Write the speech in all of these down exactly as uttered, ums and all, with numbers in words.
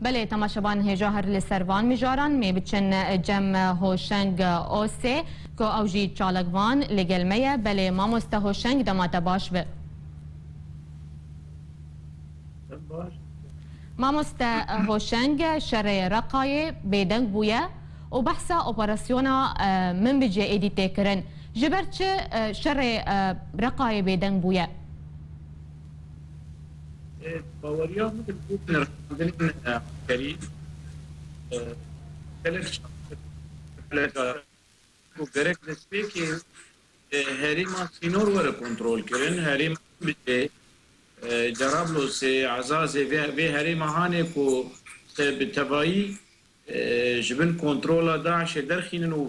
Belê, temaşevan, hêja her li ser van mijaran, mê biçin cem Hoşeng Osê, ku ew jî çalakvan li gel me ye. Belê, mamoste Hoşeng, dema te baş be. Mamoste Hoşeng, şerê Reqayê bêdeng bûye û behsa operasyona, e, Minbicê êdî tê kirin. Ji ber çi, e, şerê, e, Reqayê bêdeng bûye? E, baweriya min li rêxistinên, e, eskerî, e, gelek şaş, gelek û gerek destpêkê, e, herêma sînor were kontrolkirin. Herêma Minbicê, e, Cerablosê, Ezazê, vê, vê herêma hanê ku te bi tevayî, e, ji bin kontrola DAIŞê derxînin û,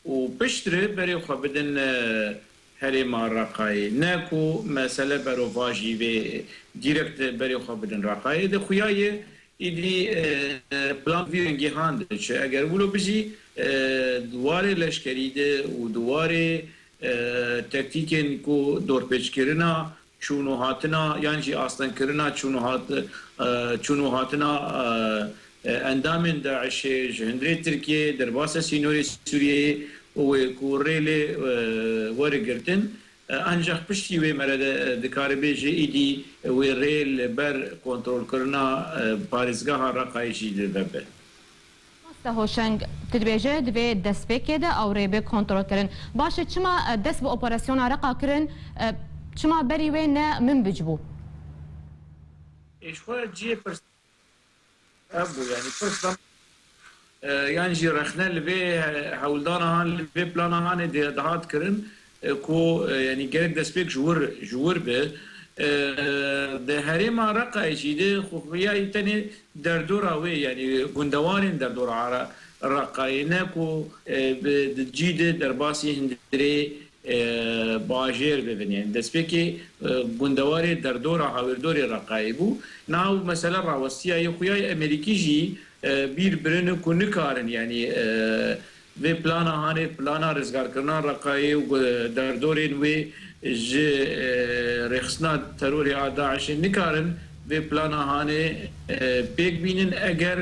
û piştre berê xwe bidin, e, herêma Reqayê. Ne ku mesele berovajî vê, direkt berê xwe bidin Reqayê. Di xuya ye Îdî, e, plan vî rengî han diçe. Eger wilo bijî, e, di warê leşkerî de û di warê, e, tektîkên ku dorpêçkirina çûn û hatina yan jî astengkirina çûn û hat-, e, çûn û hatina, e, e, endamên DAIŞê ji hundirê Tirkiyeyê derbasa sînorê Sûriyeyê û wê ku rê lê, e, were girtin, E, ancaq piştî wê mere de, e, dikare bêje, îdî wê rê li ber kontrolkirina, e, parêzgeha Reqayê jî li vebe. Mamoste Hoşeng, tu dibêje, di vê destpêkê de ew rê bê kontrolkirin. Baş e, çima, e, dest bi operasyona Reqa kirin, e, çima berî wê ne Minbic bû? Ê, ji xwe cihê pirs Ev bû, yanî pirs da, e, yan jî rexne li vê he-, hewldana han, li vê plana hanê de dihat kirin, e, ku, e, yanî gerek destpêk ji wir, ji wir be. E, di herêma Reqayê jî de xwixwiyayî tenê derdora wê, yanî gundewarên derdora Re-, Reqayê ne ku, e, bi, di cî de derbasî hundirê e, bajêr bibin. Yanî destpêkê, e, gundewarê derdora hawîrdorê Reqayê bû. Niha ew mesele rawestiyaye. Xuyayê Amerîkî jî, e, bîr birine ku nikarin, yanî, e, vê plana hanê, plana rizgarkirina Reqayê û gu-, derdorên wê ji, e, rêxistina terorê a DAIŞê nikarin vê plana hanê, e, pêk bînin, eger,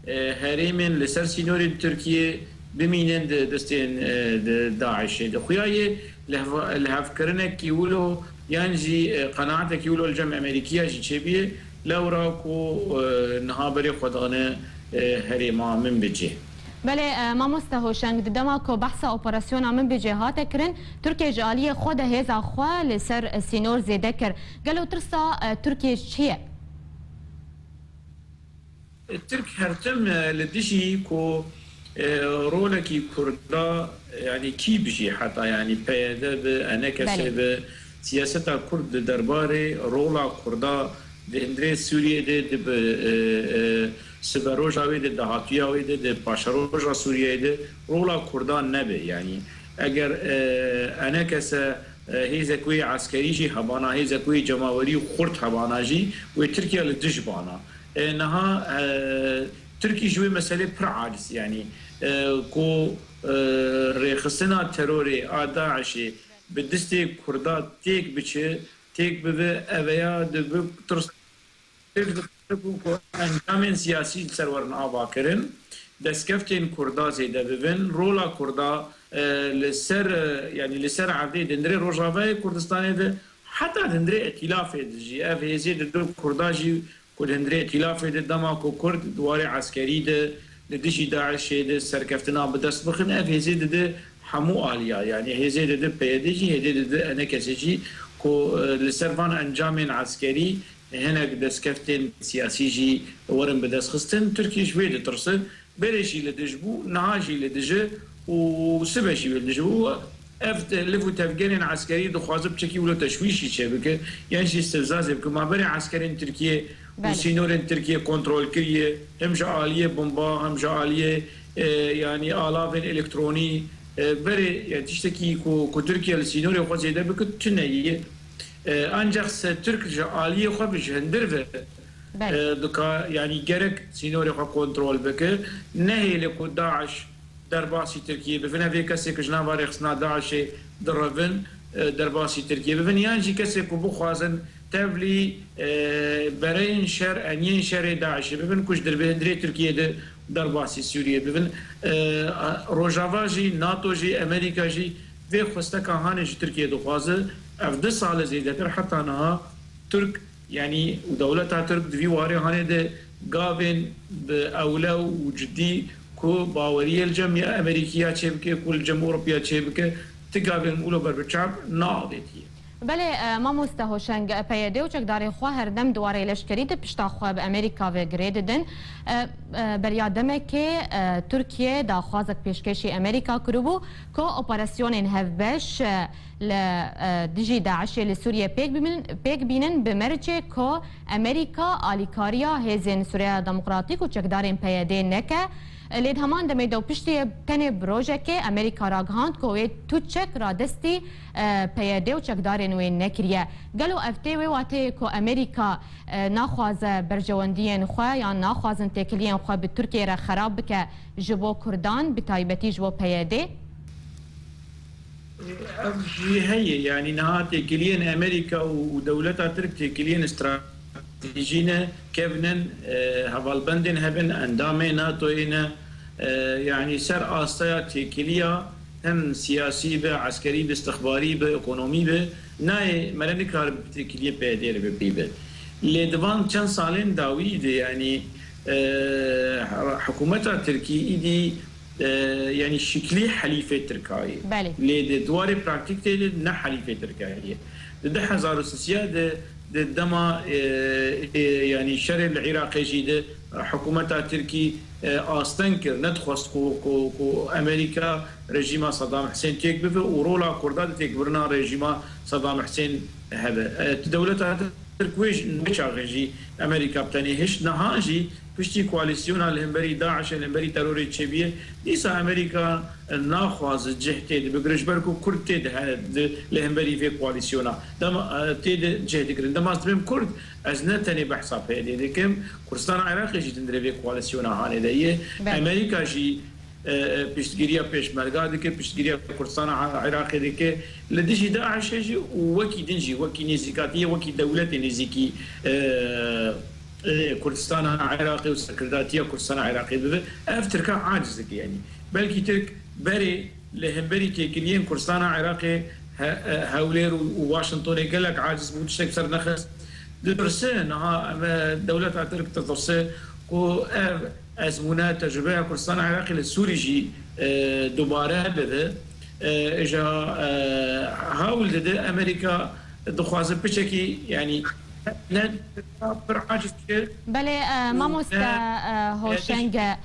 e, herêmên li ser sînorên Tirkiyê bimînin di destên, e, di DAIŞê. Di xuya ye lihva-, lihevkirinekî wilo yan jî, e, qenaatekî wilo li cem Amerîkiya jî çêbûye, lewra ku, e, niha berê xwe dane, e, herêma Minbicê. Belê, e, mamoste Hoşeng, di dema ku behsa operasyona Minbicê hate kirin, Tirkiye ji aliyê xwe de hêza xwe li ser sînor zêde kir. Gelo tirsa, e, Tirkiye ji çi ye? Tirk her tim, e, li dijî ku, e, rolekî Kurda, e, yanî kî bijî heta, yanî P Y D bi, E N K S Belê. bi, siyaseta Kurd di derbarê rola Kurda di hundirê Sûriyê de, di bi, e, e, siberoja wê de, dahatuya wê de, di paşeroja Sûriyeyê de rola Kurdan nebe. Yanî eger, e, E N K S, e, hêzek wê eskerî jî hebana, hêzek wê cemawerî û xurt hebana jî, wê Tirkiye li dij bana. E, niha, e, Tirkî ji wê meselê pir aciz, yanî, e, ku, e, rêxistina terorê a DAIŞê bi destê Kurda têk biçe, têk bibe, eveya dibe tirs bû ku encamên siyasî li ser werin avakirin, destkeftên Kurda zêde bibin, rola Kurda, e, li ser, e, yanî li ser erdê di hundirê Rojavayê Kurdistanê de, heta di hundirê Îtîlafê de jî, ev hêzê di du Kurda jî ku di hundirê Îtîlafê de, dema ku Kurd di warê eskerî de li dijî DAIŞê de serkeftina bi dest bixin, ev hêzê dide hemû aliya, yanî hêzê dide P Y D jî, hêzê dide E N K S jî, ku, e, li ser van encamên eskerî hinek destkeftên siyasî jî werin bi dest xistin. Tirkî ji wê ditirse, berê jî li dij bû, niha jî li dij e û sibe jî wê li dij bû. Ev te-, liv û tevgerên eskerî dixwaze piçekî wilo teşwîşî çêbike, yan jî îstîfzazê bike. Ma berê eskerên Tirkiyê û Belê. sînorên Tirkiyê kontrol kiriye, hem ji aliyê bomba, hem ji aliyê, e, yanî alavên elektronî, e, berê, yani tiştekî ku, ku Tirkiye li sînorê xwe zêde bike, tune ye. E, ancak se Tirk ji aliyê xwe bi ji hundir ve, Belê. e, dika, yani gerek sînorê xwe kontrol bike. Nehêle ku DAIŞ derbasî Tirkiyê bibin. Ev ê kesê ku ji nava rêxistina DAIŞê direvin, e, derbasî Tirkiyê bibin. Yan jî kesê ku bixwazin tevlî, e, bereyên şer, eniyên şerê DAIŞê bibin, ku ji dirbêhindrê Tirkiyê de derbasî Sûriyê bibin. E, Rojava jî, NATO jî, Amerîka jî vê xwesteka hanê ji Tirkiyê dixwaze. Ev du sal e zêdetir heta niha Tirk, yanî û dewleta Tirk di vî warê hanê de gavên bi ewlew û cidî ku baweriyê li cem ya Amerîkiya çêbike, ku li cem Ewropiya çêbike, ti gavên wilo ber bi çav neavêtiye. Belê, e, mamoste Hoşeng, e, PYD û çekdarên xwe herdem di warê leşkerî de pişta xwe bi Amerîka ve girê didin. E, e, beriya demekê, e, Tirkiye daxwazek pêşkêşî Amerîka kiribû ku operasyonên hevbeş, e, li, e, dijî DAIŞê li Sûriye pêk bînin, pêk bînin bi mercê ku Amerîka alîkariya hêzên Sûriya Demokratîk û çekdarên PYDê neke. Lê di heman demê de û piştî tenê bi rojekê Amerîka ragihand ku wê tu çek radestî, e, PYD û çekdarên wê nekiriye. Gelo ev tê wê wateyê ku Amerîka, e, naxwaze berjewendiyên xwe yan naxwazin têkiliyên xwe bi Tirkiyê re xerab bike ji bo Kurdan, bi taybetî ji bo PYDê? Ev jî heye, yanî niha têkiliyên Amerîka û, û dewleta Tirk têkiliyên stratejî ne, kevn in, e, hevalbendên hebin, endamê NATOyê ne, e, yanî ser asteya têkiliya hem siyasî be, eskerî be, istixbarî be, ekonomî be, nayê, me re nikarin bi têkiliyê PYDê re bi pê be. Lê di van çend salên dawî de, yanî, e, hikûmeta Tirkî îdî e, yanî şiklî helîfê Tirkayê. Belê. Lê di, di warê praktîk tê de ne helîfê Tirkayê. Di du hezar û sisiya de, di dema, e, e, yanî şerê li Iraqê jî de hikûmeta Tirkî, e, asteng kir, nedixwest ku, ku, ku Amerîka rejîma Saddam Husên têk bibe û rola Kurda di têkbirina rejîma Saddam Husên hebe. E, dewleta Tirk wê jî, wê çaxê jî Amerîka bi tenê hişt. Niha jî piştî koalîsyona li hemberî DAIŞê, li hemberî terorê çêbûye, dîsa Amerîka naxwaze cih tê de bigire, ji ber ku Kurd tê de he-, di, li hemberî vê koalîsyona. Dema, e, tê de cih digirin. Dema ez dibêm Kurd, ez ne tenê behsa PYDê dikim, Kurdistana Iraqê jî di nirê vê koalîsyona hanê de ye. Belê. Amerîka jî e, e, piştgiriya Pêşmerga dike, piştgiriya Kurdistana Iraqê dike. Li dijî DAIŞê jî û wekî din jî, wekî nêzîkatiyê, wekî dewletê nêzîkî, e, e, Kurdistana Iraqê û serkirdatiya Kurdistana Iraqê bibe, ev Tirka aciz dike, yanî. Belkî Tirk berê li hemberî têkiliyên Kurdistana Iraqê, he-, e, Hewlêr û, û Washingtonê gelek aciz bû, tiştek ser nexist. Ditirse, niha em, e, dewleta Tirk ditirse ku ev ezmûne, tecrûbeya Kurdistana Iraqê li Sûrî jî, e, dubare bibe. E, îja, e, hewl dide, Amerîka dixwaze piçekî, yanî ne pir aciz bike. Belê, e, û mamoste, ne, e, e, Hoşeng, e,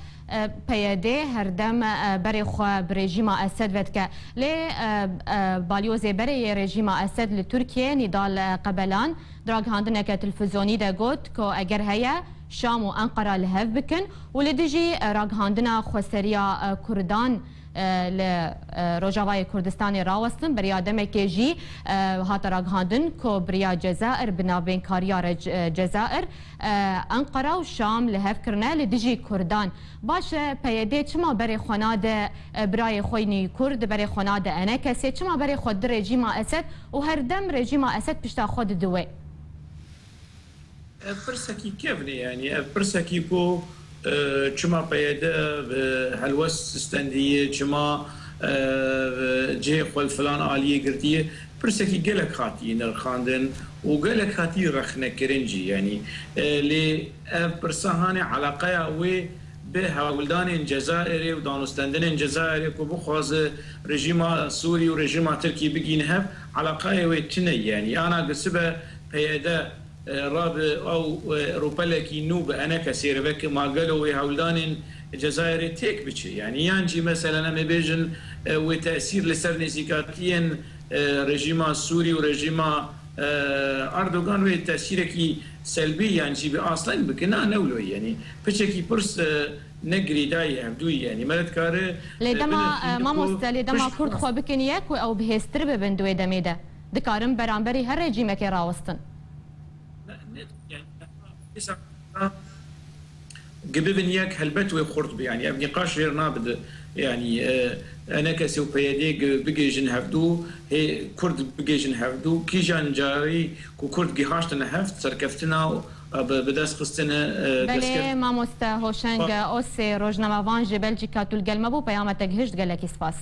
PYD herdem, e, berê xwe bi rejîma Esed vedike. Lê, e, e, balyozê berê yê rejîma Esed li Tirkiye, Nîdal, e, Qebelan, di ragihandineke televîzyonî de got ku eger heye, Şam û Enqera li hev bikin û li dijî, e, ragihandina xweseriya, e, Kurdan, e, li, e, Rojavayê Kurdistanê rawestin. Beriya demekê jî, e, hate ragihandin ku bi riya Cezair, bi navbênkariya re Ce-, e, Cezair, e, Enqera û Şam li hev kirine li dijî Kurdan. Baş e, PYD çima berê xwe nade, e, birayê xwe yî Kurd, berê xwe nade enekesê? Çima berê xwe di rejîma Esed û herdem rejîma Esed pişta xwe didi wê? Ev pirsekî kevn e, yanî ev pirsekî ku, e, çima PYD bi helwest sistendiye, çima, e, cihê xwe li filan aliyê girtiye, pirsekî gelek hatiye nirxandin û gelek hatiye rexnekirin jî, yanî, e, lê ev pirsa hanê eleqeya wê bi hewldanên Cezayirê û danûstendinên Cezayirê ku bixwaze rejîma Sûrî û rejîma Tirkî bigihîne hev, eleqayê wê tune ye. Yanî ana girsibe PYD, e, rabe ew, e, rûpelekî nû bi enekesê re veke, ma gelo wê hewldanên Cezayirê têk biçe? Yanî yan jî meselen em ê bêjin, e, wê tesîr li ser nêzîkatiyên, e, rejîma Sûrî û rejîma, e, Erdogan wê tesîrekî selbî yan jî bi asteng bike? Na, ne wilo ye. Yanî piçekî pirs, e, ne girêdayî hevdûyî, yanî me re dikare, Lê e, dema, bine e, fîl mamoste, lê dema pişt- Kurd xwe bikiniye ku ew bihêztir bibin di wê demê de, dikarin beramberî her rejîmekê rawestin? Ne, ne, yanî, mesela, Gi bibin yek, helbet wê xurt bi. Yanî ev nîqaş jêr nabide. Yanî, e, ENKSê û PYDê gi bigihêjin hevdû, hê Kurd bigihêjin hevdû, kîjan carî ku Kurd gihaştine hev, serkeftina, e, bi, bi dest xistine, e, Belê, destkeftine. Mamoste Hoşeng Osê, rojnamevan ji Belçîka, tu li gel me bû, peyama te gihişt, gelekî spas.